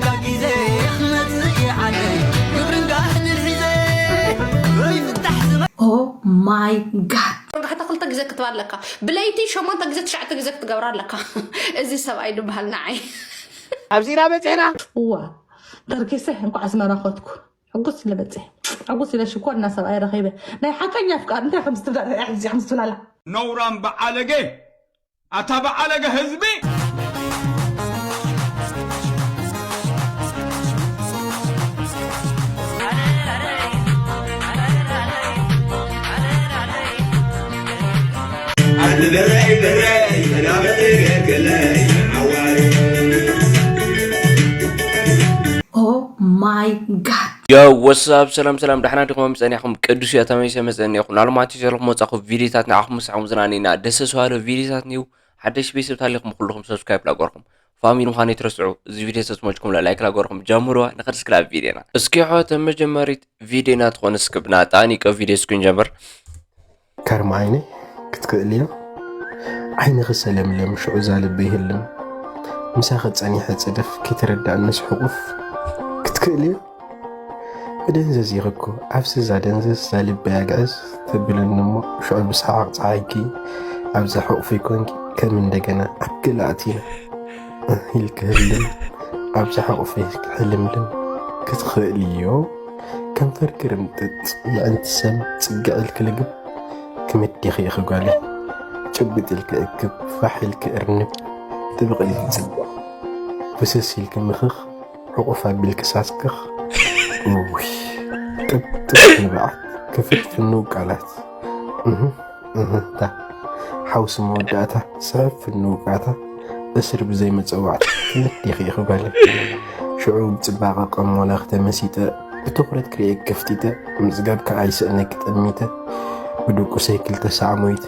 ጋ ግዜ ክመጽእ ይዓለ ግብርን ጋህድን ሒዘ ይፍታሕ ዝመ Oh my god. ወርሓታ ክልተ ግዜ ክትባ ኣለካ። ብለይቲ ሸሞንተ ግዜ ትሽዓተ ግዜ ክትገብራ ኣለካ። እዚ ሰብኣይ ድበሃል ንዓይ። ኣብዚ ኢና በፂሕና። እዋ ተርኪሰ እንኳዕ ኣስመራ ኮትኩ። ሕጉስ ኢለ በፅሐ። ሕጉስ ኢለ ሽኮር እና ሰብኣይ ረኺበ። ናይ ሓቀኛ ፍቃር እንታይ ከም ዝትብላ ርኣ ሕዚ ከም ዝትብላላ። ነውራም በዓለገ ኣታ በዓለገ ህዝቢ። Oh my god. Yo, what's up? ሰላም ሰላም፣ ደሕና ዲኹም? ጸኒሕኩም? ቅዱስ እያ ተመይሰ መጸኒ ይኹን። ናልማቲ ዘለኹም መጻኹ ቪዲዮታት ንዓኹም ምሳኹም ዝናኒና ደስ ዝባለ ቪዲዮታት ኒው ሓደሽ ቤተሰብ ታሊኹም ኩልኹም ሰብስክራይብ ላገርኩም ፋሚሊ ምዃኑ ይትረስዑ። እዚ ቪዲዮ ተስሞጅኩም ላይክ ላገርኩም ጀምሩዋ። ንኸድ እስክላ ቪዲዮና እስኪ ሖ ተመጀመሪት ቪዲዮና ትኾን እስክብና ጣኒቀ ቪዲዮ እስኩን ጀምር። ከርማ ዓይነይ ክትክእልዮ ዓይንኺ ሰለምለም ሽዑ እዛ ልበይ ህልም ምሳኺ ጸኒሐ ጽደፍ ከይተረዳእንስ ሕቑፍ ክትክእልዮ መደንዘዝ ኢኺ እኮ ኣብስዛ ደንዘዝ እዛ ልበይ ኣግዕዝ ተብልኒ እሞ ሽዑ ብሰሓቕ ጸሓይኪ ኣብዛ ሕቑፈይ ኮንኪ ከም እንደገና ኣብ ገለ ኣቲና ኢልኪ ህልም ኣብዛ ሕቑፈይ ሕልምልም ክትኽእልዮ ከንፈርኪ ርምጥጥ የዕንቲ ሰም ጽግዕ ኢልኪ ልግብ ክምት ዲኺ ኢኺ ጓለይ ጭብጥ ኢልኪ እክብ ፋሕ ኢልኪ እርንብ ጥብቕ ኢልኪ ጽብቕ ፍስስ ኢልኪ ምኽኽ ዕቑፍ ኣቢልኪ ሳስክኽ እውይ ጥብጥብ ንብዓት ክፍት ፍንው ቃላት እህ እህ እታ ሓውሲ መወዳእታ ስሕብ ፍንው ቃታ እስር ብዘይ መጸዋዕታ ክልት ዲኺ ኢኺ ጓለይ ሽዑ ብጽባቐ ቀሞላኺ ተመሲጠ ብትኹረት ክርእየኪ ከፍጢጠ ምጽጋብ ከኣ ይስእነኪ ጠሚተ ብድቁሰይ ክልተ ሳዕ ሞይተ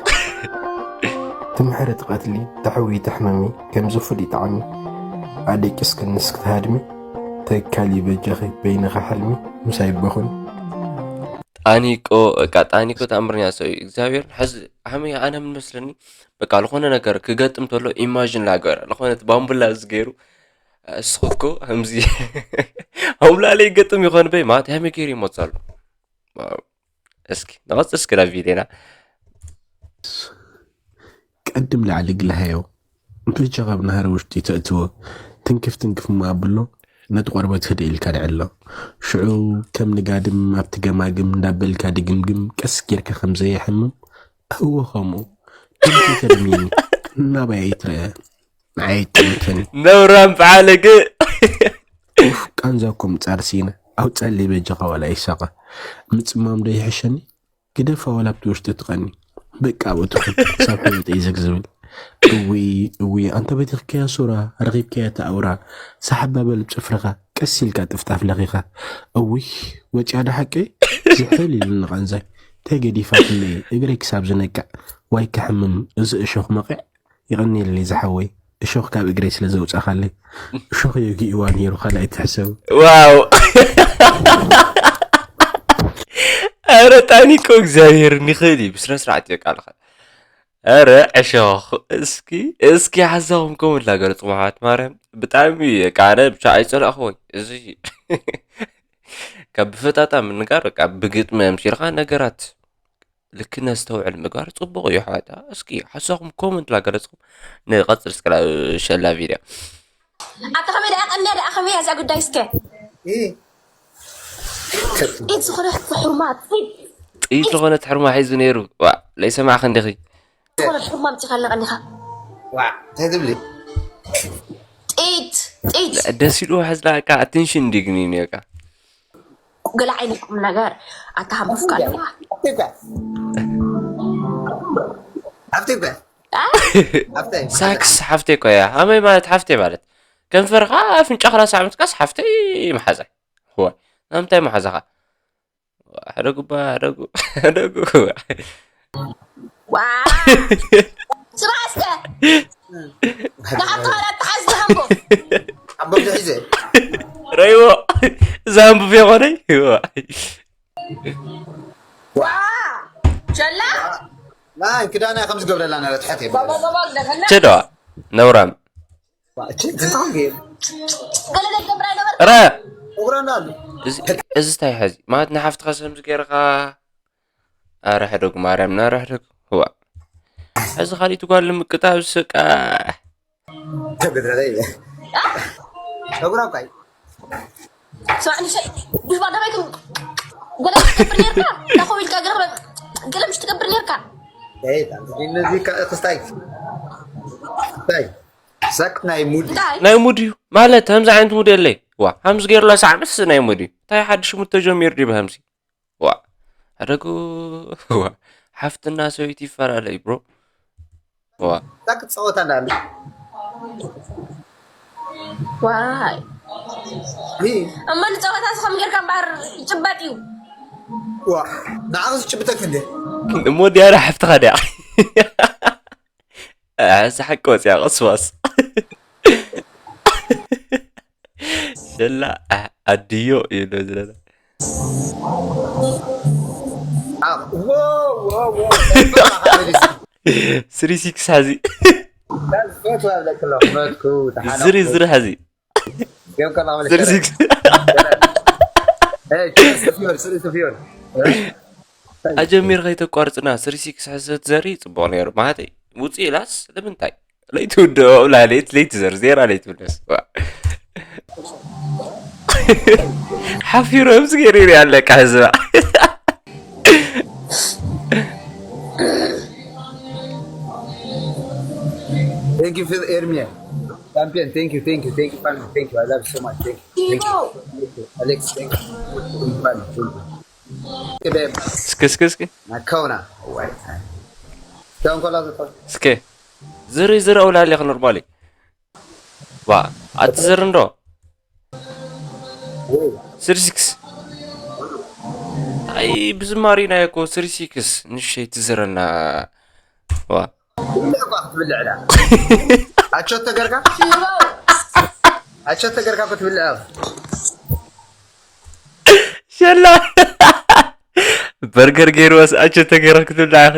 ትምሕሪ ትቐትሊ ተሕዊ ተሕመሚ ከምዚ ፍሉይ ጣዕሚ ኣደቂስክንስ ክትሃድሚ ተካሊ በጃኺ በይንኺ ሕልሚ ምሳይ በኹኒ ጣኒቆ በቃ ጣኒቆ ተኣምርኛ ሰው እዩ እግዚኣብሔር ሕዚ ሃመይ ኣነ ምን መስለኒ በቃ ዝኾነ ነገር ክገጥም ተሎ ኢማጂን ላገረ ዝኾነ ባምቡላ ዝገይሩ እስኹ እኮ ከምዚ ኣውላለ ይገጥም ይኾን በይ ማለት ሃመይ ገይሩ ይሞት ዘሎ እስኪ ንቐጽል እስኪ ናብ ቪድዮና ቀድም ላዕሊ ግልሃዮ በጃ ካብ ናህሪ ውሽጢ ተእትዎ ትንክፍ ትንክፍ እሞ ኣብሎ ነቲ ቆርበት ህድእ ኢልካ ድዕሎ ሽዑ ከም ንጋድም ኣብቲ ገማግም እንዳበልካ ድግምግም ቀስ ጌርካ ከም ዘየሕምም እወ ከምኡ ድምፂ ተድምየኒ ናባይ ኣይትረአ ንዓይ ኣይጠምተኒ ነውራም በዓለገ ኡፍ ቃንዛ እኮ ምፃር ሲነ ኣውፀለይ በጃኻ ዋላ ይሳቐ ምፅማም ዶ ይሕሸኒ ግደፋ ዋላ ኣብቲ ውሽጢ ትቐኒ በቃ ኣብኡ ትኹን ክሳብ ሕይወተይ ዝግ ዝብል እውይ እውይ ኣንተ በቲኽካያ ሱራ ረኺብካያ እቲ ኣውራ ሳሕባ በል ብፅፍርኻ ቀስ ኢልካ ጥፍጣፍ ለኺኻ እውይ ወፂያ ዶ ሓቀይ ዝሕል ኢሉኒ ቃንዛይ እንታይ ገዲፋትለይ እግረይ ክሳብ ዝነቅዕ ዋይ ክሕምም እዚ እሾኽ መቒዕ የቐንየለይ ዝሓወይ እሾኽ ካብ እግረይ ስለ ዘውጻኻለይ እሾኽ የጊእዋ ነይሩ ካልኣይ ትሕሰብ ዋው ኣረ ጣኒቆ እግዚኣብሔር ይኽእል እዩ ብስነ ስርዓት እዩ ቃልኻ ኣረ ዕሾኽ እስኪ እስኪ ሓሳኹም ከምኡ ላገለ ፅሙሓት ማርያም ብጣዕሚ እዩ በቃ ኣነ ብቻ ኣይፀላእኽዎይ እዚ ካብ ብፈጣጣ ምንጋር በቃ ብግጥሚ ኣምሲልካ ነገራት ልክነ ዝተውዕል ምግባር ፅቡቕ እዩ ኣሕዋት እስኪ ሓሳኹም ኮመንት ላገለፅኩም ንቐፅል እስከ ሸላ ቪድዮ ኣታ ከመይ ደኣ ቀንያ ደኣ ከመይ እያ እዛ ጉዳይ እስከ ኢድ ዝኾነ ሕርማ ጥይት ዝኾነት ሕርማ ሒዙ ነይሩ ዋ ለይሰማዕ ክንዲኺ ዝኾነ ሕርማ ምፅኻልና ቀኒኻ እንታይ ትብሊ ጥይት ጥይት ደስ ኢሉ ሕዝላ ቃ ኣቴንሽን እንዲግኒ ነካ ገለ ዓይነት ቁም ነገር ኣታ ሃንበፍካ ኣለዋ ኣብቲ እኳ ኣብቲ እኳ ኣብቲ ሳክስ ሓፍቴ እኮ እያ ሃመይ ማለት ሓፍቴ ማለት ከንፈርካ ኣፍንጫ ክላስ ዓመትካስ ሓፍተይ መሓዛይ ዋ ናምንታይ መሓዛኻ ሕደጉባ ሕደጉ ሕደጉ ዋ ስራሕ እስከ ንሓንቲ ካልኣት ተሓዝ ዝሃንቦ ኣቦም ዝሒዘ ረይዎ እዛ ኣንብብ የኾነይ ዋ ሸላ ናይ ክዳና ከም ዝገብረላ ነበረ ትሐት ቸደዋ ነውራም ገለ ዘይገብራ ይነበርካ። ረ ጨጉራ እንዳሉ እዚ እዚ እንታይ ሕዚ ማለት ንሓፍትኻ ሰምዚ ገይርኻ ኣረ ሕደጉ ማርያም ናረ ሕደጉ ህዋ ሕዚ ካሊእ ትጓል ንምቅጣብ ስቃ ተገድረለ ጨጉራ እኳ እዩ። ስማዕ ንሸይ ብባ ደበይኩም ገለ ትገብር ነርካ። ታኾ ኢልካ ገለ ገለ ምሽ ትገብር ነርካ። እይ፣ እነዚህ ከ- ክስታይ ክስታይ ሰክ ናይ ሙድ እንታይ ናይ ሙድ እዩ ማለት ከምዚ ዓይነት ሙድ የለይ ዋ ከምዚ ገይርላ ሳዕምስ ናይ ሙድ እዩ እንታይ ሓድሽ ሙድ ተጀሚሩ ድዩ ብሃምሲ ዋ ሕደጉ ዋ ሓፍትና ሰበይቲ ይፈላለ እዩ ብሮ ዋ ታ ክትፀወት ኣላ ዋይ ይህ እማ ንፀወታ ስኸም ጌርካ እምበኣር ይጭበጥ እዩ። ዋ ንዓኸ ዝጭብጠክ እንደ እሞ ድያዳ ሓፍትኻ ድያ እዚ ሓቂ ወፅያ ቀስዋስ ደላ ኣድዮ ይብሎ ዝለና ስሪ ሲክስ ሓዚ ዝሪ ዝሪ ሓዚ ስሪ ሲክስ ኣጀሚር ከይተቋርፅና ስሪ ሲክስ ሕሰት ዘሪ ፅቡቅ ነይሩ ማለተይ ውፅእ ኢላስ ንምንታይ ለይትውድኦ ላሌት ለይትዘር ዜራ ለይትውደስ ሓፊሮምስ ገይሩ ይርኢ ኣለካ ህዝባ Thank you, Phil Ermia. Champion, thank you, thank you, thank you, family, thank you. I love you so much. Thank you, thank you, thank you. Alex, thank you. Thank you, family, thank you. Thank you, babe. እስኪ እስኪ እስኪ Nakona. Wait. Don't call out the እስኪ ዝሪ ዝሪ ኣውላሊ ኸ ኖርማሊ ዋ ኣቲ ዝሪ እንዶ Wait. ስሪ ሲክስ ኣይ ብዝማሪ ናይ ኮ ስሪ ሲክስ ንሸይ ትዝረና ዋ ትብልዕ እኳ ክትብልዕ ዳ ኣቾ ተገርካ ኣቾ ተገርካ ክትብልዕ ሸላ በርገር ገይርዋስ ኣቸ ተገይረ ክትብል ደኣኺ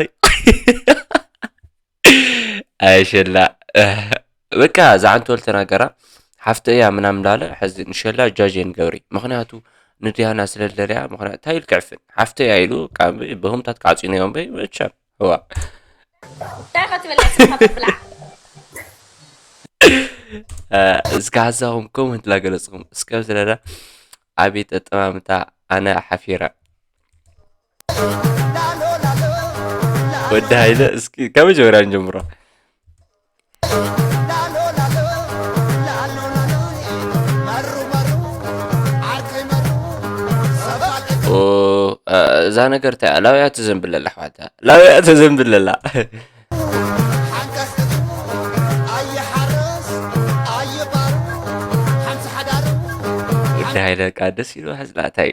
ኣይ ሸላ በቃ ዛዓንቶል ተናገራ ሓፍተ እያ ምናምን ላለ ሕዚ ንሸላ ጃጅ ንገብሪ ምክንያቱ ንድያና ስለደለያ ምክንያቱ እንታይ ኢልክዕፍን ሓፍተ እያ ኢሉ ብህምታት ካዕፂኖ እዮም በይ መቸም ህዋ እንታይ ኸትብል ስኻ ትብላዕ እስከ ሓሳኹም ኮመንት ላገለፅኹም እስከ ዝረዳ ኣቤት ኣጠማምታ ኣነ ሓፊረ ወዲ ሃይለ እስኪ ካብ መጀመርያ ንጀምሮ ኦ፣ እ፣ እዛ ነገር እንታይ እያ? ላውያ ተዘንብለላ ኣሕዋታ ላውያ ተዘንብለላ ሓንካስ ክትሙ ኣይሓረስ ኣይባሩ ሓንቲ ሓዳሩ ወዲ ሃይለ ቃ ደስ ኢሉ ሕዝላታይ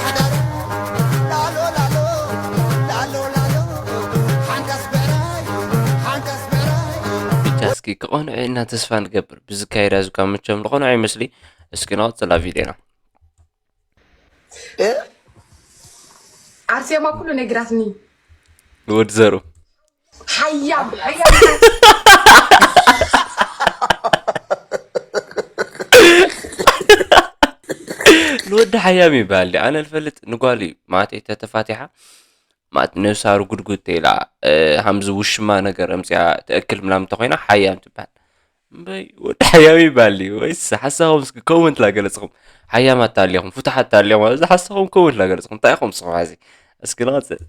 ሓዳሩ ላሎ ላሎ ላሎ ላሎ ሓንካስ ብዕራይ ሓንካስ ብዕራይ ብቻ እስኪ ክቐንዑ ኢና ተስፋ ንገብር ብዝካየዳ ዝኳ ምቸም ዝኾነ ኣይመስሊ እስኪ ንቐፅላ ቪድዮና ኣርሴማ ኩሉ ነግራትኒ ንወዲ ዘሩ ሓያም ሓያም ንወዲ ሓያም ይበሃል ድዩ? ኣነ ዝፈልጥ ንጓል እዩ ማለተይ ተተፋቲሓ ማለት ነብሳ ርጉድጉድ ተይላ ሃምዚ ውሽማ ነገር ኣምፅያ ተእክል ምናምን እንተኮይና ሓያም ትበሃል እምበይ ወዲ ሓያም ይበሃል ድዩ ወይስ ሓሳኹም እስኪ ኮመንት ላገለፅኹም ሓያማት ታሊኹም ፍቱሓት ታሊኹም ኣብዚ ሓሳኹም ኮመንት ላገለፅኹም እንታይ ኢኹም ስኹም ሓዚ እስኪ ንቐፅል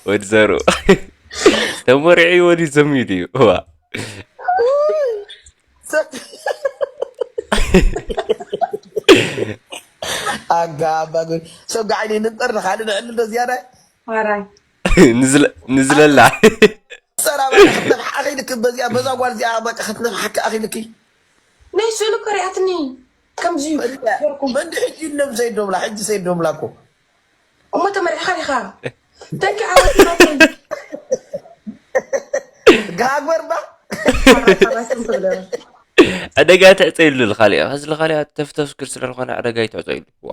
ወዲ ዘሩ ተመሪዑ ወዲ ዘምዩ ድዩ እዋ ኣጋ ኣባ ጉድ ሰብ ጋዓይኒ ንጠር ንካልእ ንዕሊ ዶ ዝያዳ ዋራይ ንዝለላ ሰራ በቃ ክትነፍሓ ኣኺልክ በዚኣ በዛ ጓል እዚኣ በቃ ክትነፍሓካ ኣኺልክ ናይ ስእሉ እኮ ሪኣትኒ ከምዚ እዩ ገርኩም መንዲ ሕጂ ኢሎም ሰይዶምላ ሕጂ ሰይዶምላ እኮ እሞ ተመሪሕኻ ዲኻ ተንኪ ዓወት ናተይ ጋግበር ባ ሓራይኩም ትብለ ዕደጋ ትዕፀ ኢሉ ልካሊያ ሕዚ ልካሊያ ተፍተፍ ክር ስለ ዝኾነ ዕደጋ ይትዕፀ ኢሉ ዋ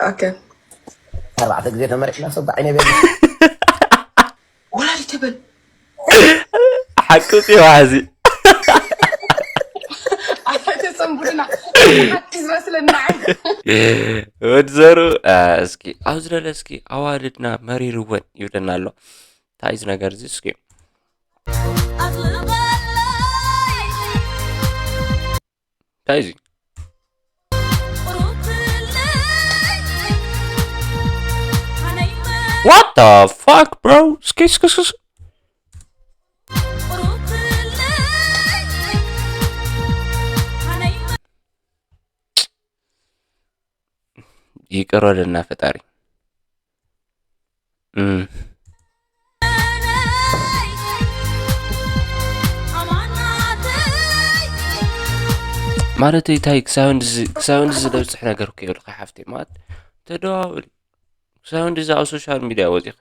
ኦኬ ኣርባዕተ ግዜ ተመሪሕና ሰብ ዓይነ ቤት ወላዲት ትብል ሓቂ ፅዋ ሕዚ ቡድና ሓቂ ዝመስለና። ወዲ ዘሩ፣ አ፣ እስኪ ኣብዚ ደለ እስኪ ኣዋልድና መሪርወን ይብለና ኣሎ። እንታይ እዚ ነገር እዚ እስኪ? እንታይ እዚ? What the fuck, bro? እስኪ፣ እስኪ፣ እስኪ፣ እስኪ። ይቅር በለና ፈጣሪ። እም። ማለት እንታይ ክሳብ እንድዚ፣ ክሳብ እንድዚ ዘብጽሕ ነገር እኮ የብልካ ሓፍተይ። ማለት ተደዋወሊ። ክሳብ እንድዚ ኣብ ሶሻል ሚድያ ወጺኺ፣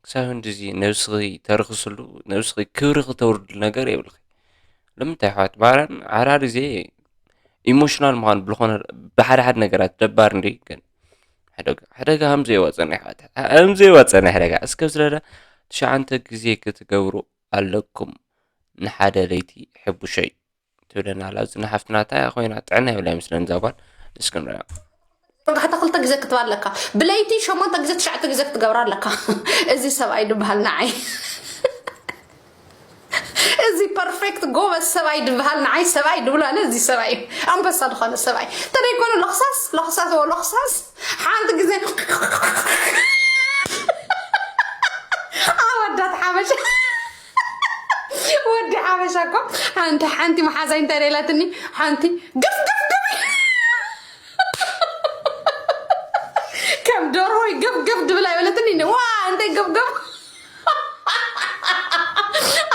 ክሳብ እንድዚ ነብስኺ ተርክስሉ፣ ነብስኺ ክብሪ ክተውርድሉ ነገር የብልኺ። ንምንታይ ኣሕዋት ማርያም፣ ሓዳር ግዜ ኢሞሽናል ምዃን ብልኾነ፣ ብሓደ ሓደ ነገራት ደባር እንዲ፣ ግን ሓደጋ፣ ሓደጋ ከም ዘይወጸና ኣሕዋት፣ ከም ዘይወጸና ሓደጋ። እስከ ዝረዳ ትሽዓንተ ግዜ ክትገብሩ ኣለኩም ንሓደ ለይቲ ሕቡሸይ ትብለና ኣላ። ዝና ሓፍትና እንታይ ኮይና ጥዕና የብላ ይመስለኒ እዛ ጓል። እስኪ ንሪኣ። ወጋሕታ ክልተ ግዜ ክትባ ኣለካ። ብለይቲ ሸሞንተ ግዜ ትሽዓተ ግዜ ክትገብራ ኣለካ። እዚ ሰብኣይ ድበሃል ንዓይ። እዚ ፐርፌክት ጎበዝ ሰብኣይ ድበሃል ንዓይ ሰብኣይ ድብሎ ኣነ እዚ ሰብኣይ እዩ። ኣንበሳ ዝኾነ ሰብኣይ። ተደይኮነ ለኽሳስ፣ ለኽሳስ፣ ወ ለኽሳስ። ሓንቲ ግዜ ኣወዳት ሓበሻ። ወዲ ሓበሻ እኮ ሓንቲ፣ ሓንቲ መሓዛይ እንታይ ደላትኒ፣ ሓንቲ ግፍ፣ ግፍ፣ ግፍ። ከም ደርሆይ ግፍ፣ ግፍ ድብል ኣይበለትኒ። ዋ፣ እንታይ ግፍ፣ ግፍ።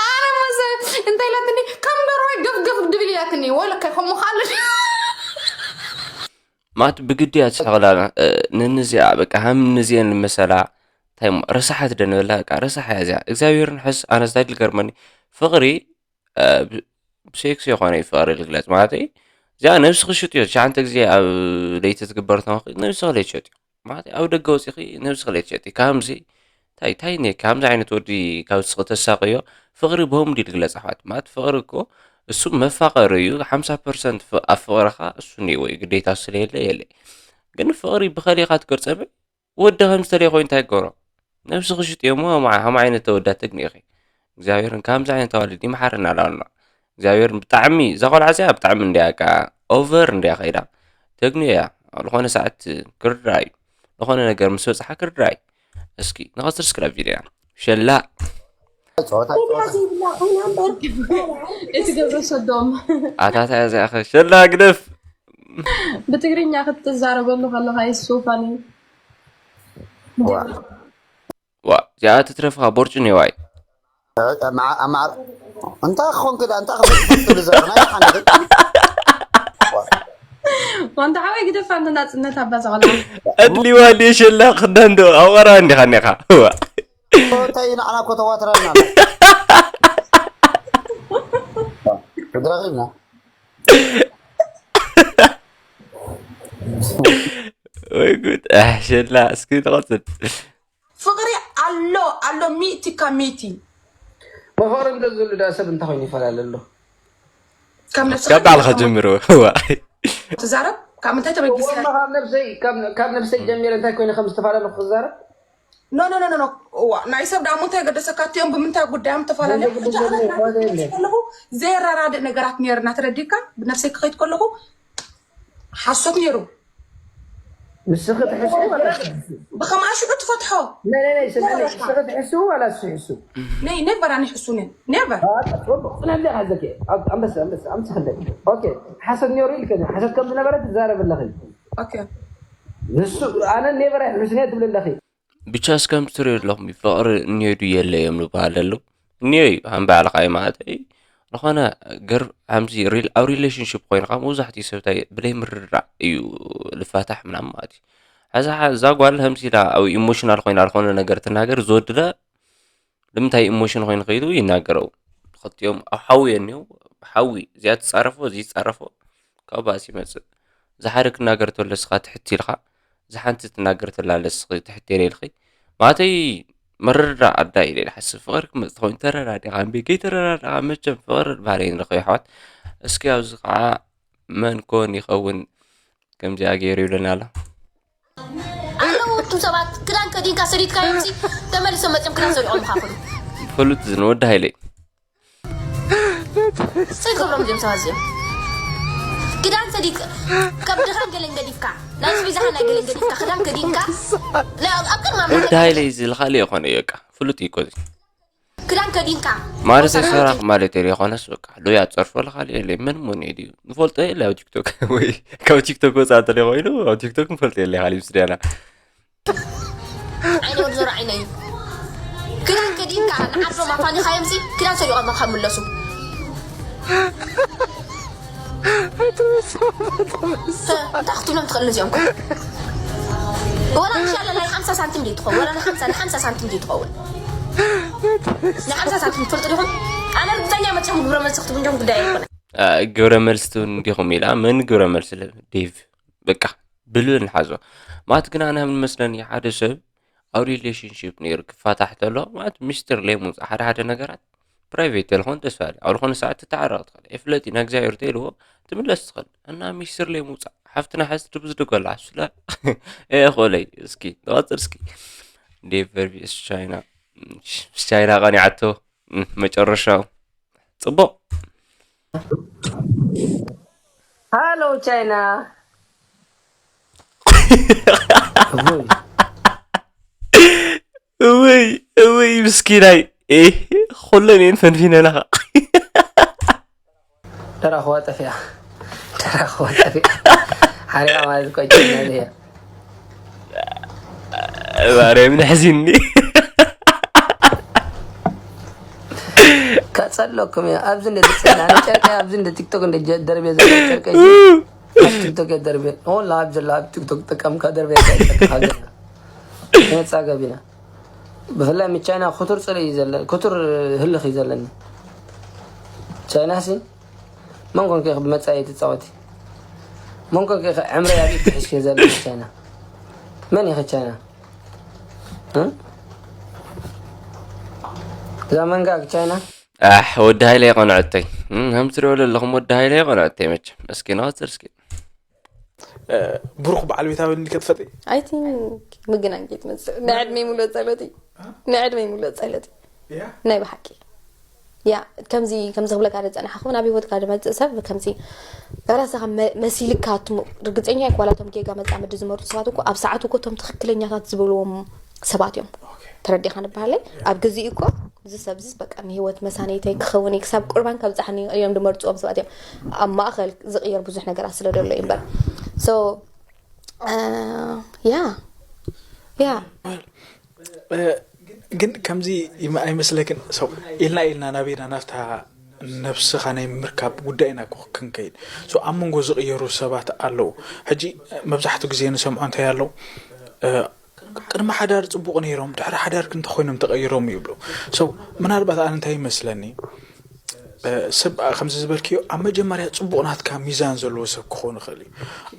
ኣነ መሰ-፣ እንታይ ኢላትኒ፣ ከም ደርሆይ ግፍ፣ ግፍ ድብል ኢላትኒ። ወለከ ከምኡ ካልእ። ማት ብግዲ እያ ትስሕቕላ፣ እ፣ ንንዚኣ በቃ ሃም ንዚአን ልመሰላ። እንታይ እሞ ረሳሓት ደ ንበላ፣ በቃ ረሳሓ እያ እዚኣ። እግዚኣብሔር ንሕስ፣ ኣነስ እንታይ ልገርመኒ፣ ፍቕሪ፣ እ፣ ብ-፣ ብሴክስ የኾነ እዩ ፍቕሪ ልግለጽ፣ ማለተይ እዚኣ ነብስኺ ሽጥዮ፣ ትሽዓንተ ግዜ ኣብ ለይቲ ትግበር ተመኺ፣ ነብስኺ ለይትሸጥዮ። ማለተይ ኣብ ደገ ወጺኺ ነብስኺ ለይትሸጢ፣ ከምዚ፣ እንታይ፣ እንታይ እኒኤ፣ ከምዚ ዓይነት ወዲ ካብ ስኺ ተሳቕዮ፣ ፍቕሪ ብኸምኡ ድዩ ልግለጽ ኣሕዋት? ማለት ፍቕሪ እኮ እሱ መፋቐሪ እዩ፣ ሓምሳ ፐርሰንት ፍ-፣ ኣብ ፍቕርኻ እሱ እኒኤዎ እዩ፣ ግዴታ ስለየለ የለ። ግን ፍቕሪ ብኸሊእኻ ትገልጸ እምበር፣ ወዲ ከም ዝተለየ ኮይኑ እንታይ ይገብሮ? ነብስኺ ሽጥዮ እሞ፣ ሃም-፣ ሃም ዓይነት ተወዳት ተግኒ ኢኺ። እግዚኣብሔር ከምዚ ዓይነት ኣዋልድ ይምሓረና ላልና። እግዚኣብሔር ብጣዕሚ፣ እዛ ቆልዓ እዚኣ ብጣዕሚ እንድያ፣ በቃ ኦቨር እንድያ ከይዳ። ተግኒ እያ። ኣብ ዝኾነ ሰዓት ክርድኣ እዩ። ዝኾነ ነገር ምስ በጽሓ ክርድኣ እዩ። እስኪ ንቐጽል እስክራብ ቪድዮ። ሸላ። ጾታ፣ ጾታ። ዘይብላ ኮይና እምበር። እቲ ግብረ ሰዶም። ኣታታ እዚኣ ኸ ሸላ ግደፍ። ብትግርኛ ክትዛረበሉ ከለኻ ይሱፋኒ። ዋ። ዋ፣ እዚኣ ትትረፍኻ ቦርጭ እኒዋ እዩ። እ፣ ኣማ-፣ ኣማ-፣ እንታይ ክኾንኪ ደኣ? እንታይ ክኾንኪ ትብሊ ዘለኺ? ናይ ሓንቲ ወንታ ሓወይ ግደፋ፣ እንተ ናጽነት ኣባ ዘቐላ። ኣድሊዋ ድየ ሸላ ክዳን ዶ? ኣብ ቐረባ እንዲኻ እኒኻ። ዋ። እንታይ ንዓና እኮ ተዋትረና። ረኺብና። ወይ ጉድ። ኣሕ፣ ሸላ፣ እስኪ ንቐጽል። ፍቕሪ ኣሎ፣ ኣሎ፣ ሚእቲ ካብ ሚእቲ። ብፍቕሪ እንተ ዝሉ ዳ ሰብ እንታይ ኮይኑ ይፈላለ ኣሎ? ካብ ነብስኻ ካብ ባዕልኻ ጀምሮ። ዋ። ትዛረብ? ካብ ምንታይ ተበጊሰ? እሞ ካብ ነብሰይ፣ ካብ፣ ካብ ነብሰይ ጀሚረ እንታይ ኮይነ ከም ዝተፈላለኹ ክዛረብ? ኖ፣ ኖ፣ ኖ፣ ኖ፣ ኖ። እዋ፣ ናይ ሰብ ደኣ እሞ እንታይ ገደሰካ? እቲኦም ብምንታይ ጉዳዮም ተፈላለዩ? ዘይገደሰ ሕጂ ኣነ ነገር ክኸይድ የለን። ከለኹ ዘየራዳድእ ነገራት ነይርና፣ ተረዲእካ? ብነብሰይ ክኸይድ ከለኹ ሓሶት ነይሩ። ንስኺ ትሕስዊ ዋላ ንሱ ይሕስው? ብኸምኣ ሽዑ ትፈትሖ። ናይ፣ ናይ፣ ናይ፣ ስምዕኒ፣ ነበረካ። ንስኺ ትሕስዊ ዋላ ንሱ ይሕስው? ነይ፣ ኔቨር ኣነ ይሕሱኒ። ኔቨር። በቃ፣ ጽቡቕ። ጽናሕ እንዲኻ ዘኪ። ኣብ-፣ ኣንበሳ፣ ኣንበሳ፣ ኣምስኽለይ። ኦኬ፣ ሓሶት ነይሩ ኢልከኒ። ሓሶት ከም ዝነበረ ትዛረብ ኣለኺ። ኦኬ። ንሱ፣ ኣነ ኔቨር ኣይሕሱን እየ ትብሊ ኣለኺ። ብቻ እስከም ትሪኦ ኣለኹም ፍቕሪ እኒኦ ድዩ የለ እዮም ዝበሃል ዘለዉ። እኒኦ እዩ፣ ከም ባዕልኻ እዩ ማለት እዩ። ዝኾነ ገር-፣ ከምዚ ሪል-፣ ኣብ ሪሌሽንሺፕ ኮይንካ መብዛሕትኡ ሰብ እንታይ ብለይ ምርድዳእ እዩ ልፋታሕ ምናምን ማለት እዩ። ሕዛ ሓ-፣ እዛ ጓል ከምዚ ኢላ ኣብ ኢሞሽናል ኮይና ዝኾነ ነገር ትናገር፣ እዚ ወዲ ለ ንምንታይ ኢሞሽን ኮይኑ ከይዱ ይናገረው? ክልቲኦም ኣብ ሓዊ እዮም እኒአው። ሓዊ፣ እዚኣ ትጻረፎ፣ እዚ ይጻረፎ፣ ካብ ባእሲ ይመጽእ። እዛ ሓደ ክናገር ተሎ እስኻ ትሕት ኢልካ፣ እዛ ሓንቲ ትናገር ተላ ለስኺ ትሕት ኢለ ኢልኺ። ማለተይ፣ ምርድዳእ ኣድላይ ኢለ ኢለ ሓስብ። ፍቕሪ ክመጽእ ተኾይኑ ተረዳዲኻ፣ እምቢ ከይተረዳዳእኻ መቸም ፍቕሪ ዝበሃል ኣይንረኽቦ ኣሕዋት። እስኪ ኣብዚ ኸዓ መን ኮን ይኸውን ከምዚኣ ገይሩ ይብለና ኣሎ። ኣለዉ እቱም ሰባት ክዳን ከዲንካ ሰዲድካዮም ሲ ተመሊሶም መፅኦም ክዳን ሰዲቖም ምኻፍሉ ፍሉጥ ዝንወዲ ሃይለ እዩ። ሰይ ክብሮም እዚኦም ሰባት እዚኦም ክዳን ሰዲድ ካብ ድኻን ገለን ገዲፍካ ናይ ስቢዛኻ ናይ ገለን ገዲፍካ ክዳን ከዲንካ ናይ ኣብ ኣብ ቅድሚ ኣምላኽ ወዲ ሃይለ እዩ ዝልኻለ ይኾነ እዩ በቃ ፍሉጥ እዩ እኮ እዚ። ክዳን ከዲንካ ማለተይ ቆሳል ሰራኽ ማለት የለ ይኾነስ በቃ ሉያ ፀርፎ ልኻለ የለ ምን ምን እዩ ድዩ ንፈልጦ የለ ኣብ ቲክቶክ ወይ ካብ ቲክቶክ ወፃ እንተለ ኮይኑ ኣብ ቲክቶክ ንፈልጦ የለ ካሊ ምስ ዲያና ዓይነ ወዲ ዞሮ ዓይነ እዩ ክዳን ከዲንካ ንዓዶም ኣፋኒኻዮም ሲ ክዳን ሰሪቖም ካብ ምለሱ እንታይ ክትብሎም ትኽእል ነዚኦም ወላ እንሻላ ናይ ሓምሳ ሳንቲም ድዩ ትኸውን ወላ ናይ ሓምሳ ናይ ሓምሳ ሳንቲም ድዩ ትኸውን ናይ ሓምሳ ሳንቲም ትፈልጡ ዲኹም ኣነ ርግፀኛ መፅኦም ግብረ መልሲ ክትቡ እንዲኹም ጉዳይ ኣይኮነ ግብረ መልሲ ትውን እንዲኹም ኢላ መን ግብረ መልሲ ዴቭ በቃ ብልብል ንሓዞ ማለት ግን ኣነ ምን መስለኒ ሓደ ሰብ ኣብ ሪሌሽንሽፕ ነይሩ ክፋታሕ ተሎ ማለት ሚስጥር ለይ ምውፃእ ሓደ ሓደ ነገራት ፕራይቬት ተልኾን ተስፋ ኣብ ዝኾነ ሰዓት ትተዓረቕ ትኽእል ኣይፍለጥ ኢና እግዚኣብሔር ተይልዎ ትምለስ ትኽእል እና ሚስጥር ለይ ምውፃእ ሓፍትና ሕዝ ድብዝ ድጎላ ስለ ኤ ኾለይ እስኪ ንቐፅል እስኪ ዴቨርቪስ ቻይና ምስ ቻይና ቀኒዓቶ መጨረሻው ፅቡቕ ሃሎ ቻይና እውይ እውይ ምስኪናይ ኩለን እየን ፈንፊነናኻ ደራኽዋ ጠፊኣ ደራኽዋ ጠፊኣ ሓሪቓ ማለት እኮ ቻይና እያ ማርያም ነሕዚኒ ከፀለኩም እያ ኣብዚ እንደ ዝፅና ጨርቀ ኣብዚ እንደ ቲክቶክ እንደ ደርቤ ዘሎ ጨርቀ ኣብ ቲክቶክ የደርቤ ኦን ላይቭ ዘሎ ኣብ ቲክቶክ ጥቀምካ ደርቤ ጨርቀ ሃገርና መፃገቢና ብፍላይ ምስ ቻይና ክቱር ፅልኢ እዩ ዘለ ክቱር ህልኽ እዩ ዘለኒ ቻይና ሲ መን ኮንኪ ኢኺ ብመጻኢ ትጻወቲ? መን ኮንኪ ኢኺ ዕምረይ ኣብ ኢድኪ ሒዝኪ ዘለኺ ቻይና? መን ኢኺ ቻይና? እ? እዛ መንጋግ ቻይና? ኣሕ ወዲ ሃይለ የቐንዐተይ እም፣ ከም ትሪኦ ዘለኹም ወዲ ሃይለ የቐንዐተይ መቸም እስኪ ንቐፅል እስኪ ብሩኽ በዓል ቤት ኣበኒ ከትፈጢ I think ምግናን ከይትመፅእ ንዕድመይ ሙሉእ ፀሎት እዩ ንዕድመይ ሙሉእ ፀሎት እዩ ናይ ብሓቂ ያ ከምዚ ከምዚ ክብለካ ዝፀናሓኹ ናብ ሂወትካ ዝመፅእ ሰብ ከምዚ ራስኻ መሲልካ ርግፀኛ ይኮ ዋላቶም ጌጋ መፃምዲ ዝመርፁ ሰባት እኮ ኣብ ሰዓቱ እኮ እቶም ትኽክለኛታት ዝበልዎም ሰባት እዮም ተረዲኻ ንበሃለይ ኣብ ግዜኡ እኮ እዚ ሰብ እዚ በቃ ንሂወት መሳነይተይ ክኸውን እዩ ክሳብ ቁርባን ከብፅሓኒ እዮም ዝመርፅዎም ሰባት እዮም ኣብ ማእኸል ዝቕየር ብዙሕ ነገራት ስለ ዘሎ እዩ እምበር so yeah yeah ግን ከምዚ ኣይመስለክን ሰው ኢልና ኢልና ናበይና ናብታ ነብስኻ ናይ ምርካብ ጉዳይ ኢና ክንከይድ so ኣብ መንጎ ዝቕየሩ ሰባት ኣለዉ ሕጂ መብዛሕትኡ ግዜ ንሰምዖ እንታይ ኣለዉ ቅድሚ ሓዳር ፅቡቕ ነይሮም ድሕሪ ሓዳር ግን እንተኮይኖም ተቐይሮም ይብሉ so ምናልባት ኣነ እንታይ ይመስለኒ ሰብ ከምዚ ዝበልክዮ ኣብ መጀመርያ ፅቡቕ ናትካ ሚዛን ዘለዎ ሰብ ክኾን ይኽእል እዩ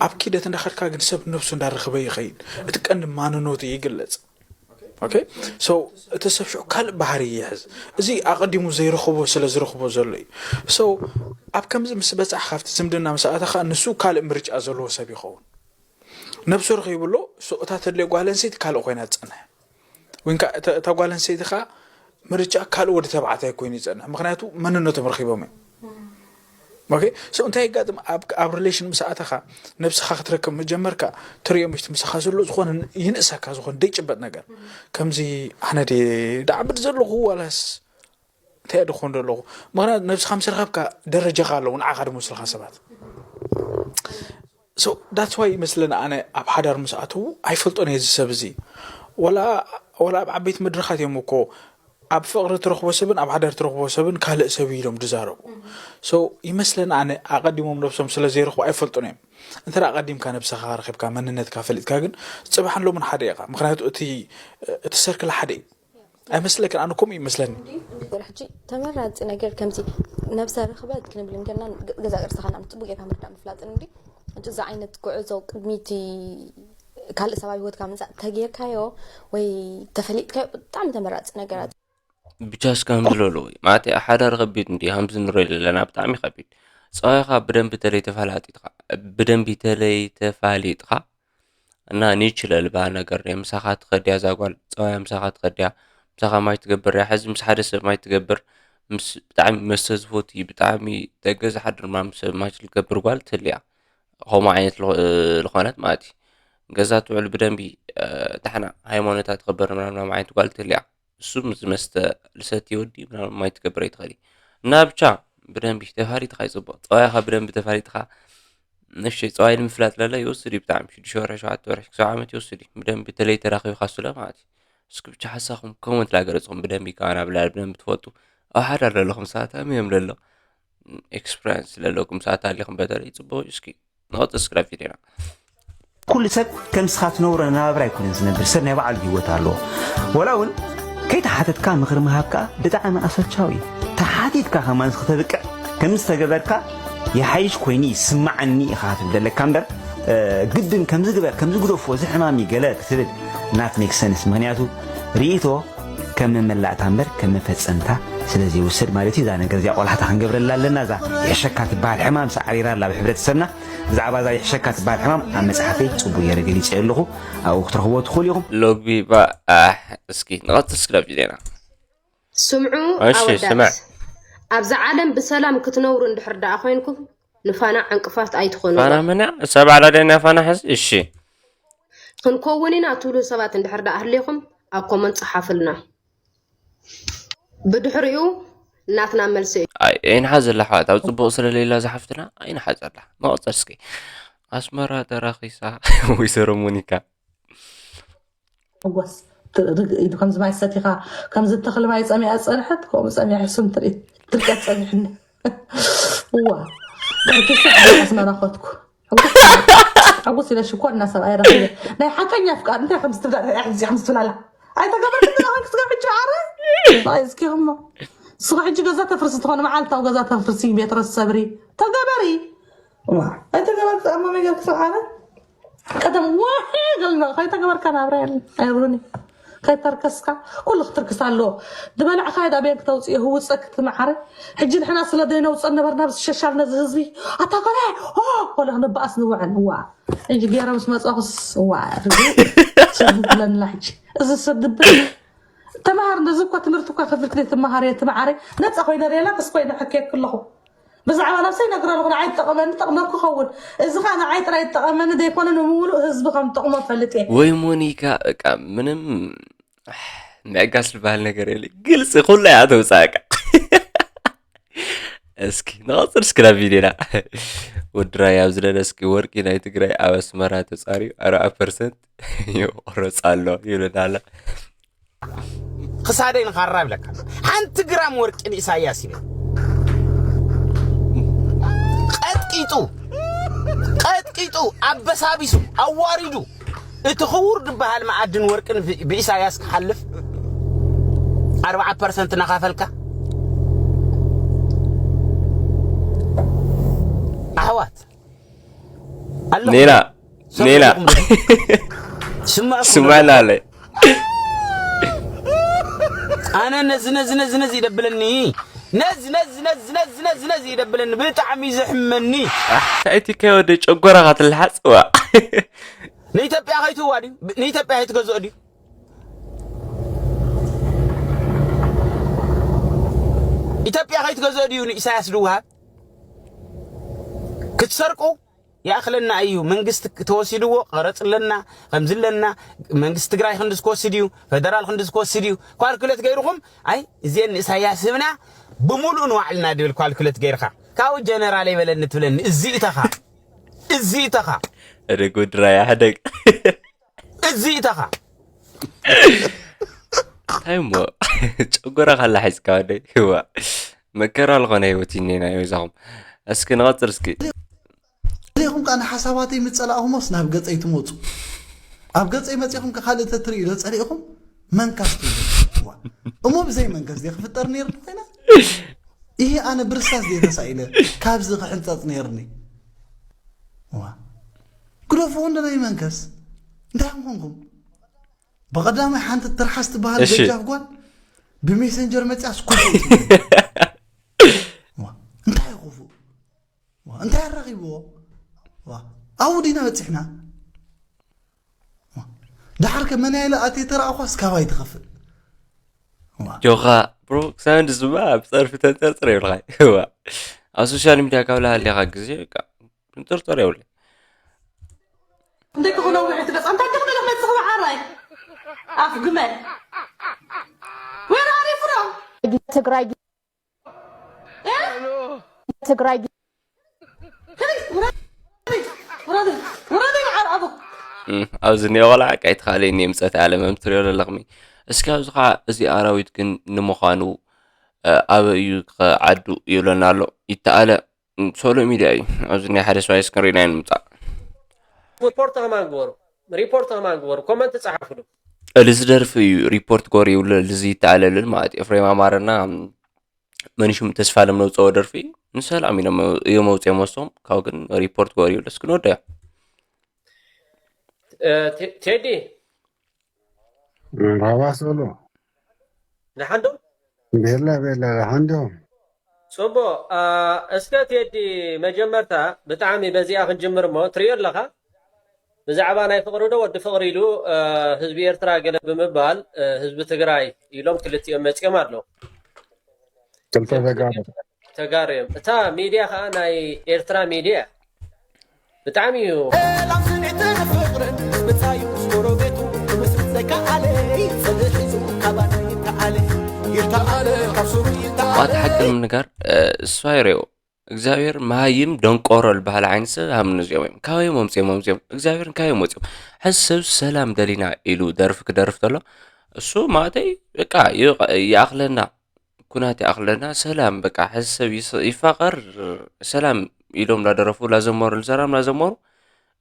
ኣብ ኪደት እንዳኸድካ ግን ሰብ ነብሱ እንዳረኽበ ይኸይድ እቲ ቀንዲ ማንነቱ ይግለፅ okay so እቲ ሰብ ሽዑ ካልእ ባህሪ ይሕዝ እዚ ኣቐዲሙ ዘይረኽቦ ስለ ዝረኽቦ ዘሎ እዩ so ኣብ ከምዚ ምስ በፃሕ ካብቲ ዝምድና ምስ ኣተኻ ንሱ ካልእ ምርጫ ዘለዎ ሰብ ይኸውን ነብሱ ረኺቡ ኣሎ so እታ ተድልዮ ጓል ኣንስተይቲ ካልእ ኮይና ትፀንሕ ወይንካ እታ ጓል ኣንስተይቲ ከዓ ምርጫ ካልእ ወዲ ተባዕታይ ኮይኑ ይፀንሕ ምክንያቱ መንነቶም ረኺቦም እዮም okay so እንታይ የጋጥም ኣብ relation ምስ ኣተኻ ነብስኻ ክትረክብ ምጀመርካ ትሪኦ ምሽቲ ምሳኻ ዘሎ ዝኾነ ይንእሰካ ዝኾነ ደይጭበጥ ነገር ከምዚ ኣነ ደ ዳዕብድ ዘለኹ ዋላስ እንታይ ድኾን ዘለኹ ምክንያቱ ነብስኻ ምስ ረኸብካ ደረጃኻ ኣለዉ ንዓኻ ድመስልኻ ሰባት so that's why ይመስለኒ ኣነ ኣብ ሓዳር ምስ ኣተዉ ኣይፈልጦን እየ እዚ ሰብ እዚ ወላ ወላ ኣብ ዓበይቲ መድረኻት እዮም እኮ ኣብ ፍቕሪ ትረኽቦ ሰብን ኣብ ሓዳር ትረኽቦ ሰብን ካልእ ሰብ ኢሎም ድዛረቡ so ይመስለኒ ኣነ ኣቐዲሞም ነብሶም ስለ ዘይረኽቡ ኣይፈልጡን እዮም እንተ ኣቐዲምካ ነብስኻ ረኺብካ መንነትካ ፈሊጥካ ግን ፅባሕን ሎምን ሓደ ኢኻ ምክንያቱ እቲ እቲ ሰርክል ሓደ እዩ ኣይመስለክን ኣነ ከምኡ ይመስለኒ ሕጂ ተመራፂ ነገር ከምዚ ነብሰ ርክበት ክንብል እንከልና ገዛ ቅርስኻ ናብ ፅቡቅ ጌርካ ምርዳእ ምፍላጥን እንዲ ሕጂ እዚ ዓይነት ጉዕዞ ቅድሚቲ ካልእ ሰብኣይ ህይወትካ ምምፃእ ተጌርካዮ ወይ ተፈሊጥካዮ ብጣዕሚ ተመራፂ ነገራት ብቻስ ከም ዝለሉ ማለት ሓዳር ከቢድ እንዲ ከምዚ ንሪኦ ዘለና ብጣዕሚ ከቢድ ጸባይኻ ብደንቢ ተለይ ተፋላጢጥኻ፣ ብደንቢ ተለይ ተፋሊጥኻ፣ እና ኒችለል በሃል ነገር እየ። ምሳኻ ትኸድያ እዛ ጓል፣ ጸባያ ምሳኻ ትኸድያ፣ ምሳኻ ማይ ትገብር እያ። ሕዚ ምስ ሓደ ሰብ ማይ ትገብር፣ ምስ ብጣዕሚ መስተ ዝፈቱ፣ ብጣዕሚ ደገ ዝሓድር ምናምን ሰብ ማይ ትገብር ጓል ትህልያ። ከምኡ ዓይነት ልኾ-፣ ልኾነት ማለት እዩ። ገዛ ትውዕል ብደንቢ፣ እ፣ ታሕና ሃይማኖታ ትኽበር ምናምን ዓይነት ጓል ትህልያ። እሱ ምስ መስተ ልሰቲ ወዲ ምናምን ማይ ትገብር ኣይትኽእል እዩ። እና ብቻ ብደንቢ ተፋሊጥኻ ይፅቡቕ። ፀባይኻ ብደንቢ ተፋሊጥኻ፣ እሺ፣ ፀባይ ንምፍላጥ ለለ ይወስድ እዩ ብጣዕሚ። ሽዱሽተ ወርሒ፣ ሸውዓተ ወርሒ፣ ክሳብ ዓመት ይወስድ እዩ። ብደንቢ ተለይ ተራኺብካ ስለ ማለት እዩ። እስኪ ብቻ ሓሳኹም ኮመንት ላገለፅኹም ብደንቢ ካባና ብላል ብደንቢ ትፈልጡ። ኣብ ሓዳር ለለኹም ሰዓት ኣመዮም ለሎ ኤክስፕሪንስ ለለኩም ሰዓት ኣለኹም በተለይ ፅቡቕ እዩ። እስኪ ንቐፅል እስኪ ናብ ቪድዮና። ኩሉ ሰብ ከም ንስኻ ትነብሮ ናብራ ኣይኮነን ዝነብር። ሰብ ናይ ባዕሉ ህይወት ኣለዎ። ወላ እውን ከይተሓተትካ ምኽሪ ምሃብ ከኣ ብጣዕሚ ኣሰልቻዊ እዩ። ተሓቲትካ ከማን ከተብቅዕ ከም ዝተገበርካ ይሓይሽ ኮይኑ ይስማዓኒ ኢኻ ክትብል ዘለካ እምበር፣ እ፣ ግድን ከምዚ ግበር፣ ከምዚ ግደፎ፣ እዚ ሕማም እዩ ገለ ክትብል not make sense። ምኽንያቱ ርእይቶ ከም መመላእታ እምበር ከም መፈጸምታ ስለ ዘይውሰድ ማለት እዩ። እዛ ነገር እዚኣ ቆላሕታ ክንገብረላ ኣለና። እዛ ይሕሸካ ትበሃል ሕማም ሳዕሪራ ኣላ ኣብ ሕብረተሰብና። ብዛዕባ እዛ ይሕሸካ ትበሃል ሕማም ኣብ መጽሓፈይ ጽቡቕ ገይረ ገሊጸ ኣለኹ። ኣብኡ ክትረኽብዎ ትኽእሉ ኢኹም። ሎቢ ባ ኣሕ፣ እስኪ ንቐጽል እስኪ ናብ ቪድዮና። ስምዑ እሺ፣ ኣወዳት፣ ስምዕ። ኣብዛ ዓለም ብሰላም ክትነብሩ እንድሕር ደኣ ኮይንኩም ንፋና ዕንቅፋት ኣይትኾኑ። ፋና መን እያ? እሳ ባዕላ ድያ ናይ ፋና ሕዚ? እሺ። ክንከውን ኢና ትብሉ ሰባት እንድሕር ደኣ ኣህሊኹም ኣብ ኮመንት ጸሓፍልና። ብድሕሪኡ ናትና መልሲ እዩ። ኣይ፣ ኣይንሓዘላ ኣሕዋት፣ ኣብ ጽቡቕ ስለሌላ ዝሓፍትና ኣይንሓዘላ። ንቐጽል እስኪ። ኣስመራ ተራኺሳ ወይዘሮ ሞኒካ። መጎስ ትርግ ኢሉ ከምዚ ማይ ሰቲኻ ከምዚ ተኽሊ ማይ ጸሚኣ ዝጸንሐት ከምኡ ጸሚያ ሕሱም ትርኢ ድርቀት ጸኒሕኒ። እዋ ተርኪሱ ኣስመራ ኾትኩ። ሕጉስ ኢለ ሽኮር እና ሰብኣይ ረኺበ ናይ ሓቀኛ ፍቃር እንታይ ከምዚ ትብላ ርኣ ሕዚ ከምዚ ትብላላ ኣይተገበርክን ዘለኻ ክስጋብ ሕጂ ኣረ እስኪ እሞ እስኻ ሕጂ ገዛ ተፍርሲ ትኾነ መዓልታዊ ገዛ ተፍርሲ ቤት ረሰብሪ ተገበሪ እዋ ኣይተገበርክ ኣሞ መገብ ክስብ ዓረ ቀደም ዋሒ ገልና ከይተገበርካ ናብራ የለን ኣይብሉን እዩ ከይተርከስካ ኩሉ ክትርክስ ኣለዎ ዝበላዕካ ዳ ቤን ክተውፅእ ህውፀ ክትመዓረ ሕጂ ንሕና ስለ ደይነውፀ ነበርና ብዝሸሻል ነዚ ህዝቢ ኣታ ኮነ ኮለ ክንበኣስ ንውዕል እዋ ሕጂ ገይረ ምስ መፀኹስ እዋ ስድብለንላ ሕጂ እዚ ስድብል ተምሃር ነዚ እኳ ትምህርቲ እኳ ከፍልክ ዘይትመሃር እየ ትመዓረ ነፃ ኮይነ ሌላ ተስ ኮይነ ሕከየክ ኣለኹ ብዛዕባ ነብሰይ ነግረ ኣለኹ ንዓይ ትጠቐመኒ ጠቕመ ክኸውን እዚ ኸዓ ንዓይ ጥራይ ትጠቐመኒ ዘይኮነ ንምሉእ ህዝቢ ከም ጥቕሞ ፈልጥ እየ ወይ ሞኒካ በቃ ምንም ምዕጋስ ዝበሃል ነገር የለ ግልፂ ኩላ እያ ተውፃእካ እስኪ ንቐፅል እስኪ ናብ ቪድዮና ወድራይ ኣብ ዝለለ እስኪ ወርቂ ናይ ትግራይ ኣብ ኣስመራ ተፃርዩ ኣርባ ፐርሰንት ይቆረፅ ኣሎ ይብለና ኣሎ ክሳደይ ንኻራ ይብለካ ሓንቲ ግራም ወርቂ ንኢሳያስ ይብል ቀጥቂጡ ቀጥቂጡ ኣበሳቢሱ ኣዋሪዱ እቲ ክቡር ዝበሃል መኣድን ወርቅን ብኢሳያስ ክሓልፍ ኣርባዓ ፐርሰንት እናኻፈልካ ኣሕዋት ኣለኹም ኔላ ሰብ ኔላ ኣለኹም ዶ? ስማዕኩም ስማዕና ኣለ ኣነ ነዚ ነዚ ነዚ ነዚ ይደብለኒ ነዚ ነዚ ነዚ ነዚ ነዚ ነዚ ይደብለኒ ብጣዕሚ ዘሕመኒ ታይቲ ከወደ ጨጎራኻ ትልሓፅዋ ንኢትዮጵያ ከይትዋ ድዩ ንኢትዮጵያ ከይትገዝኦ ድዩ ኢትዮጵያ ከይትገዝኦ ድዩ ንኢሳያስ ዝውሃብ ክትሰርቁ ይኣኽለና እዩ መንግስቲ ተወሲድዎ ቀረፅ ኣለና ከምዚ ኣለና መንግስቲ ትግራይ ክንድስ ክወስድ እዩ ፈደራል ክንድስ ክወስድ እዩ ኳልኩሌት ገይርኹም ኣይ እዚአን ንእሳያስ ህብና ብምሉእ ንዋዕልና ድብል ኳልኩሌት ገይርካ ካብኡ ጀነራል ይበለኒ ትብለኒ እዚ ኢተኻ እዚ ኢተኻ ሕደግ ወድራይ ሕደግ እዚ ኢተኻ እንታይ እሞ ጨጎራ ካላ ሒዝካ ወደይ ህዋ መከራ ዝኾነ ህይወት ይኔና ይበዛኹም እስኪ ንቐፅል እስኪ ኹም ከዓ ንሓሳባተይ ምፀላእኹሞስ ናብ ገፀይ ትመፁ ኣብ ገፀይ መፂኹም ከካልእ ተትርእዩ ዶ ፀሊእኹም መንካስ ትብሉ እሞ ብዘይ መንከስ ደ ክፍጠር ነይሩ ኮይና ይህ ኣነ ብርሳስ ደ ተሳኢለ ካብዚ ክሕንፀፅ ነይርኒ ግደፍዎ እንደ ናይ መንከስ እንታይ ምኾንኩም ብቐዳማይ ሓንቲ ትርሓስ ትበሃል እሺ። ገጃፍ ጓል ብሜሰንጀር መፅያ ስኮ እንታይ ይኹፉ ዋ፣ እንታይ ኣራኺብዎ? ዋ፣ ኣብኡ ዲና በፂሕና? ዋ፣ ደሓር ከ መን ያለ ኣቴ ተረኣኳስ ካባይ ትኸፍል? ዋ። ጆኻ፣ ብሮ፣ ክሳብ ድዝባ ኣብ ፀርፊ ተንጠርጥር የብልኻይ። ዋ፣ ኣብ ሶሻል ሚድያ ካብ ልሃልኻ ግዜ በቃ፣ ጥርጥር የብለይ። እንዴ ክኾነ ውዒ ትገጽ፣ እንታይ ትኽእል መጽእ ወዓራይ? ኣፍ ግመል። Where are you from? ትግራይ እ? ትግራይ ውረድ፣ ውረድ፣ ውረድ፣ ውረድ፣ ዓርዓቦ። እም፣ ኣብዚ እኒኦ ቆልዓ፣ ዕቃይ ተኻለኒ የምፀት ኣለ መምትሪዮ ለለኽሚ። እስኪ ኣብዚ ኸዓ እዚ ኣራዊት ግን ንምዃኑ፣ እ፣ ኣበይ እዩ ከ ዓዱ ይብለና ኣሎ። ይተኣለ፣ እም፣ ሶሎ ሚድያ እዩ። ኣብዚ ናይ ሓደ ሰብኣይ እስክን ርኢና ንምፃእ። ሪፖርት ከማን ግበሩ። ሪፖርት ከማን ግበሩ። ኮመንት ጸሓፉሉ። እዚ ደርፊ እዩ ሪፖርት ግበሩ ይብሉ፣ እዚ ይተኣለልን ማለት እዩ። ኤፍሬም ኣማረና፣ እም፣ መን ሽሙ ተስፋለም ነውፀኦ ደርፊ ንሰላም ኢሎም እዮም መውፅኦም ወስዶም። ካብ ግን ሪፖርት ግበሩ ይብሉ። እስኪ ንወደዮ። እ፣ ቴ-፣ ቴዲ። መርሃባ ሶሎ። ደሓን ዶ? ቤላ፣ ቤላ፣ ደሓን ዶ? ጽቡቕ። አ፣ እስከ ቴዲ፣ መጀመርታ ብጣዕሚ በዚኣ ክንጅምር እሞ፣ ትርእዮ ኣለኻ? ብዛዕባ ናይ ፍቕሪ ዶ ወዲ ፍቕሪ ኢሉ፣ አ፣ ህዝቢ ኤርትራ ገለ ብምባል፣ አ፣ ህዝቢ ትግራይ ኢሎም ክልቲኦም መጺኦም ኣለዉ። ክልተ ተጋሩ። ተጋሩ እዮም። እታ ሚድያ ኸኣ ናይ ኤርትራ ሚድያ እያ። ብጣዕሚ እዩ። ሰላም ስኒትን ፍቕርን ምሳዩ ምስ ጎረቤቱ ክምስርት ዘይከኣለ፣ ጽልኢ ሒዙ ካባና ይተኣለ፣ ይተኣለ፣ ካብ ሱሩ ይተኣለ። ዋት ሓቂ ንምንጋር፣ እ፣ እሱ ኣይረዮ። እግዚኣብሔር መሃይም ደንቆሮ ዝበሃል ዓይነት ሰብ ሃምኒ እዚኦም እዮም። ካበይ መምፅኦም እዮም እዚኦም? እግዚኣብሔር ካበይ መፅኦም? ሕዚ ሰብ ሰላም ደሊና ኢሉ ደርፊ ክደርፍ ተሎ፣ እሱ ማለተይ በቃ ይቕ-፣ ይኣኽለና፣ ኩናት ይኣኽለና፣ ሰላም በቃ፣ ሕዚ ሰብ ይስ-፣ ይፋቐር፣ ሰላም ኢሎም ላደረፉ፣ ላዘመሩ፣ ልሰላም ላዘመሩ፣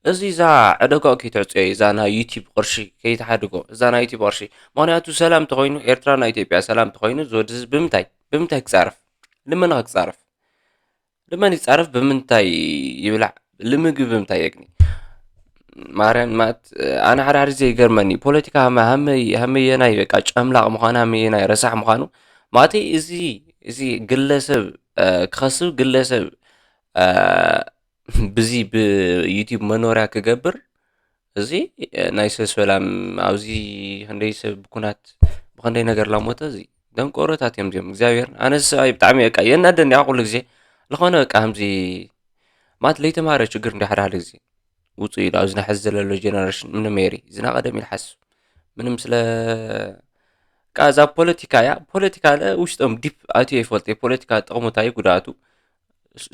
እዚ እዛ ዕደጋኡ ከይትዕፅዮ፣ እዛ ናይ ዩቲብ ቅርሺ ከይትሓድጎ፣ እዛ ናይ ዩቲብ ቅርሺ። ምኽንያቱ ሰላም ተኾይኑ፣ ኤርትራ ናይ ኢትዮጵያ ሰላም ተኾይኑ፣ እዚ ወዲ እዚ ብምንታይ፣ ብምንታይ ክፃረፍ? ልመና ክፃረፍ? ልመን ይፃረፍ፣ ብምንታይ ይብላዕ? ልምግቢ ብምንታይ የግኒ? ማርያም ማት፣ ኣነ ሓደ ሓደ ግዜ ይገርመኒ። ፖለቲካ ሃመ-፣ ሃመይ-፣ ሃመየናይ በቃ ጨምላቕ ምዃኑ፣ ሃመየናይ ረሳሕ ምዃኑ። ማለተይ እዚ፣ እዚ ግለሰብ፣ እ፣ ክኸስብ፣ ግለሰብ፣ እ፣ ብዚ ብዩቲዩብ መኖርያ ክገብር፣ እዚ ናይ ሰብ ሰላም፣ ኣብዚ ክንደይ ሰብ ብኩናት ብክንደይ ነገር ላሞተ፣ እዚ ደንቆሮታት እዮም እዚኦም። እግዚኣብሔር፣ ኣነ ሰብኣይ ብጣዕሚ በቃ የናደኒ፣ ያ ኩሉ ግዜ ዝኾነ በቃ ከምዚ ማለት ለይተማረ ችግር እንዲ ሓደ ሓደ ግዜ ውፁ ኢሉ ኣብዚ ናይ ሕዚ ዘለሎ ጀነሬሽን ምንም የሪ ዝና ቀደም ኢሉ ሓስብ ምንም ስለ በቃ እዛ ፖለቲካ እያ። ፖለቲካ ለ ውሽጦም ዲፕ ኣትዮ ይፈልጥ፣ የፖለቲካ ጥቕሙ እንታይ እዩ፣ ጉድኣቱ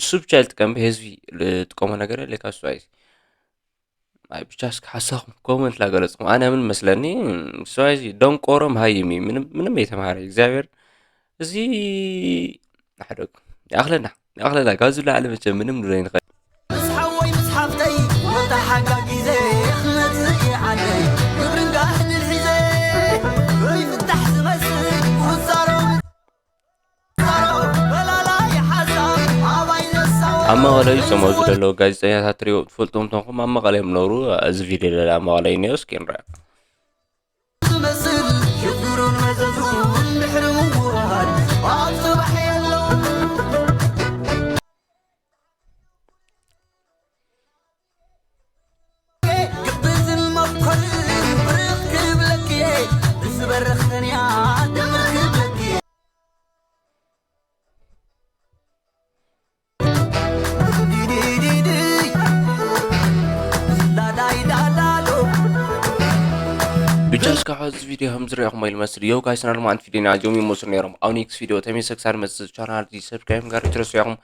እሱ ብቻ ዝጥቀም፣ ህዝቢ ዝጥቀሞ ነገር የለ፣ ካብ እሱ ኣይሲ። ኣይ፣ ብቻ እስኪ ሓሳኹም ኮመንት ላገለጽኩም። ኣነ ምን መስለኒ፣ እሱ ኣይሲ ደንቆሮ መሃይም እዩ። ምንም፣ ምንም የተማረ እግዚኣብሔር። እዚ ንሓደጉ። ይኣኽለና፣ ይኣኽለና። ካብዚ ላዕሊ መቸም ምንም ንብሎ ኣይንኽእል። ምስ ሓወይ ምስ ሓፍተይ ወተሓጋጊዘ ክመጽእ እየ ዓደይ። ክብርን ጋህንን ሒዘ ዘይፍታሕ ዝመስል ውሳሮ፣ ውሳሮ፣ ወላላይ ሓሳብ ኣባይ ዘሳወ። ኣብ መቐለ እዩ፣ እዞም ኣብዚ ዘለዉ ጋዜጠኛታት ትሪእዎ ትፈልጥዎም እንተኾንኩም ኣብ መቐለ እዮም ነብሩ። እዚ ቪድዮ ለለ ኣብ መቐለ እዩ እኒኦ፣ እስኪ ንርኣ። ዝመስል ሽግሩን መዘዙን ድሕሪ ምውራድ ኣብ ጽባሕ የለውን። ግብዝን መኮንን ብርኽ ክብለኪ፣ ብዝበርኽ ተንያ ድምር ክብለኪ። ብቻ እስካብ ሕዚ ቪድዮ ከም ዝረኣኹሞ ይመስል። ዮው ጋይስ፣ ናይ ሎማዓንቲ ቪድዮና እዚኦም ይመስሉ ነይሮም። ኣብ ኔክስት ቪድዮ ተመልሰ ክሳብ መጽእ ቻናል እዚ ሰብስክራይብ ምግባር ኣይትረስዑ ኢኹም።